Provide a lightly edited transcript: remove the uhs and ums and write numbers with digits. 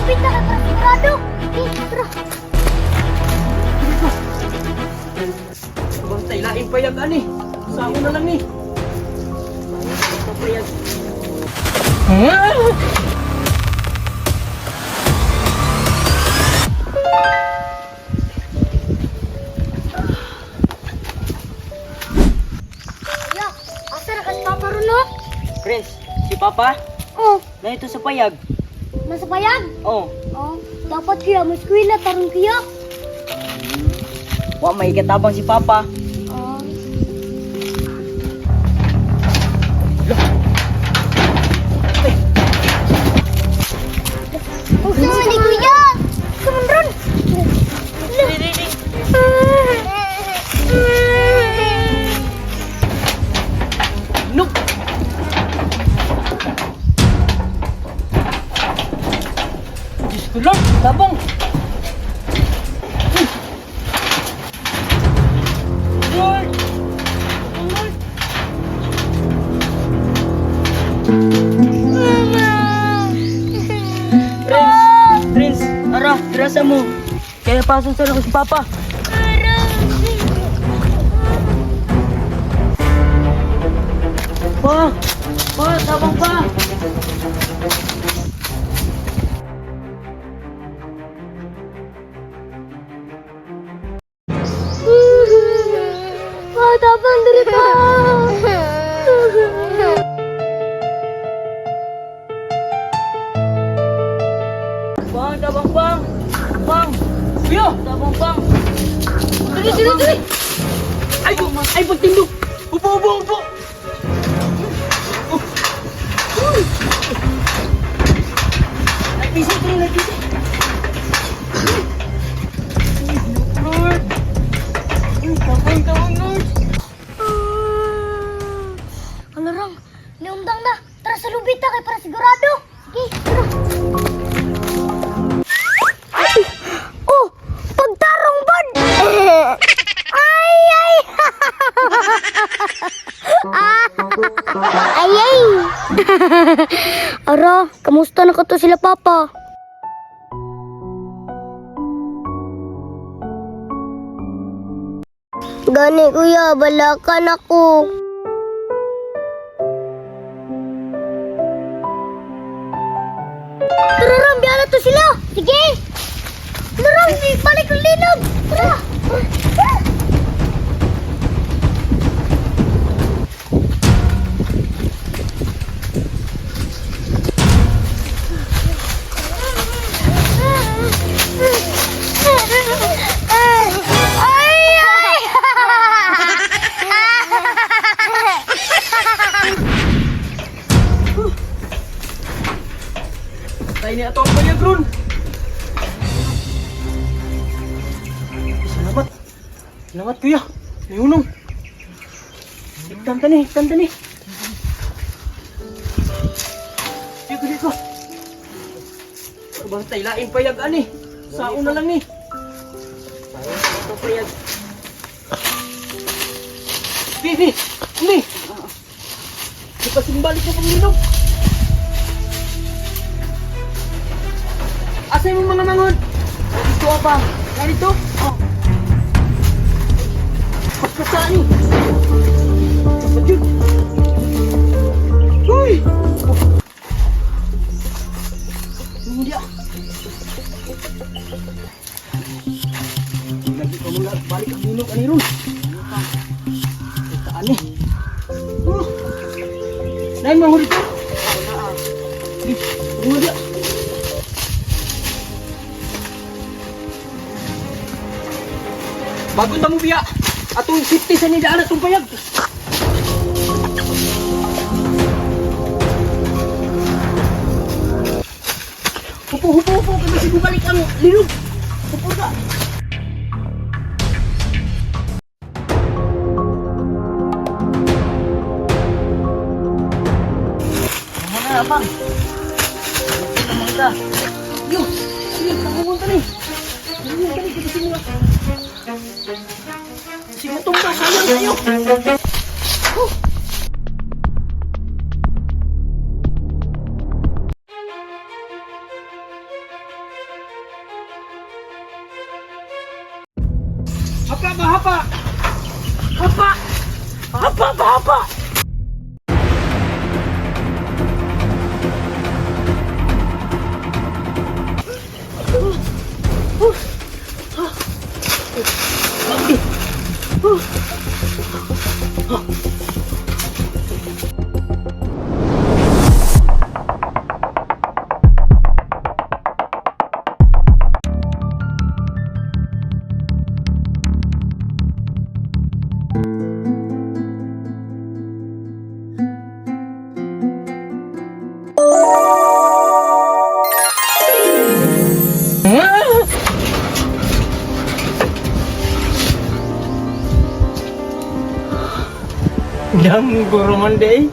lupit na kay para sigurado. Eh, tara. Basta ilain payag ani. Sao na lang ni. Ito payag. Kuya, asa na ka si Papa ron, no? Prince, si Papa, Oh, na ito sa payag. nasa payag. Oh, Oh, dapat kuya, mo eskwela tarong kuya. wa may katabang si Papa. Oh. Gusto mo ni kuya? Sumundron. No. Diyos ko Lord, tabang. Lord! Lord! Prince! Prince! Ara, drasa mo. Kaya pasok sa si Papa. Pa! Pa! Tabang pa! Pa, tabang diri pa. Bang! Tabang bang! Bang! Kuya! Tabang bang! Dali, dali, dali! Ay, ay, pagtindog! Upo, upo, upo! Ay, busy, tuloy, ay, busy! Lord! Ay, tabang, tabang, Lord! Alarang, niundang na. Tara sa lubita kay para sigurado. Sige, tara. Ay! Oh, pagtarong bud. Ay ay. Ay ay. Ara, kamusta na ka to sila papa? Gani kuya, balakan ako. Tara Ram, biyala to sila. Sige. Tara Ram, balik ang linog. Tara. Ay, ay! Tayo ni ato ang payag ron. Salamat. Salamat kuya. May unong. Higtan ta ni, higtan ta ni. Dito, dito. Basta ilain payag ani. Sao na lang ni. Ito payag. Bibi, umi. Ipasimbalik ko pang linog. Asa yung mga mangon? Dito pa. Narito? Oh. Pagkasaan ni. Kapag yun. Uy! Oh. Hindi ah. Lagi pa muna balik ang ilog ani ron. Ano pa? Taan ni. Oh. Nay mga dito. Di, mga dia. Bago ta mo biya. Atong 50 sa nidaan atong payag. Upo, upo, upo. Kasi bumalik ang linog. Upo ka. Tama na, abang. Upo na mga ka. Yo, sige, nangungunta ni. Nangungunta ni, kasi mga... Sige, tumba, sayang sa'yo. Hapa ba, hapa! Hapa! Hapa ba, hapa! Dam guro man day.